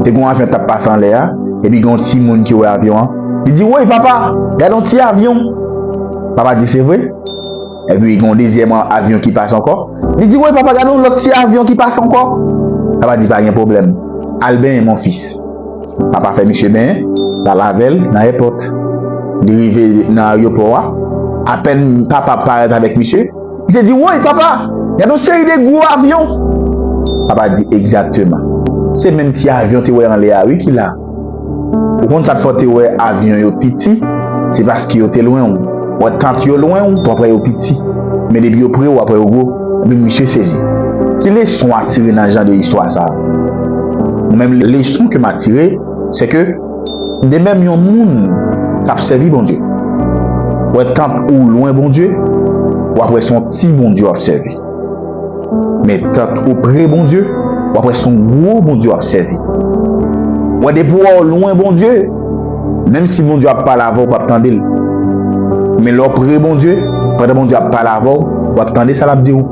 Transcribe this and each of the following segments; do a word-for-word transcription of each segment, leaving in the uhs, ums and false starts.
Te gen yon avyon k t ap pase anlè a, epi gen yon timoun ki wè avyon an. Li di, "Woy, papa, gade yon ti avyon." Papa di, "Se vre?" Epi gen yon dezyèm avyon ki pase ankò. Li di, "Woy, papa, gade yon lòt ti avyon ki pase ankò." Papa di, "Pa gen pwoblèm. Al benyen, mon fils." Papa fè misye benyen, l al avè l nan èpòt. Li rive nan ayewopò a, apèn papa parèt avèk misye, misye di, "Woy, papa, gade yon seri de gwo avyon." Papa di, "Egzakteman. Se menm ti avyon te wè anlè a, wi, ki la." Ou konn sa k fè w te wè avyon yo piti? Se paske yo te lwen w. W wè tant yo lwen w, w ap wè yo piti. Men depi yo pre w, w ap wè yo gwo. Epi misye sezi. Ki leson w tire nan jan de istwa sa a? Mwen menm, leson ke m tire, se ke de menm yon moun k ap sèvi Bondye, w wè tant ou lwen Bondye, w ap wè se yon ti Bondye w ap sèvi. Men tant ou pre Bondye, w ap wè se yon gwo Bondye w ap sèvi. W wè depi w lwen Bondye, menm si Bondye ap pale avè w, ou p ap tande l. Men lè w pre Bondye, pandan Bondye ap pale avè w, w ap tande sa l ap di w.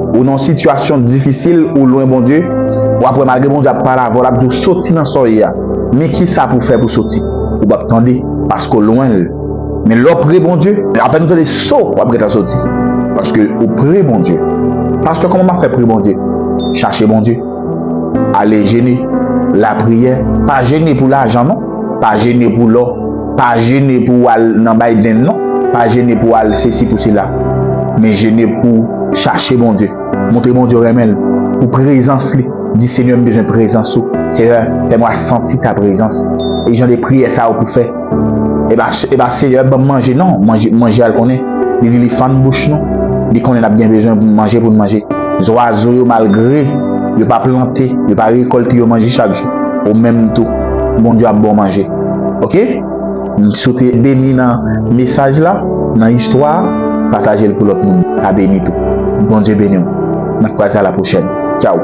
Ou nan yon sitiyasyon difisil, ou lwen Bondye, w ap wè malgre Bondye ap pale avè w, l ap di w soti nan sa w ye a. Men kisa pou w fè pou w soti? Ou p ap tande, paske w lwen l. Men lè w pre Bondye, apèn ou tande so, w ap gentan soti. Paske ou pre Bondye. Pastè, kòman m ap fè pre Bondye? Chache Bondye. Ale jene, lapriyè. Pa jene pou lajan, non. Pa jene pou lò. Pa jene pou w al nan Biden, non. Pa jene pou w al sesi, pou sela. Men jene pou chache Bondye. Montre Bondye w renmen l. Pou prezans li. Di, "Senyè, m bezwen prezans ou. Senyè, fè mwen santi ta prezans." E jan de priyè sa yo pou fè. E ba, e ba, "Senyè, ban m manje." Non, manje, manje a l konnen. Li di li fann bouch nou. Li konnen n ap gen bezwen pou manje, pou n manje. Zwazo yo, malgre yo pa plante, yo pa rekòlte, yo manje chak jou. Ou menm tou, Bondye ap ba w manje. Oke? Si w te beni nan mesaj la, nan istwa a, pataje l pou lòt moun ka beni tou. Bondye beni w. N ap kwaze a la pwochèn. Tchaw.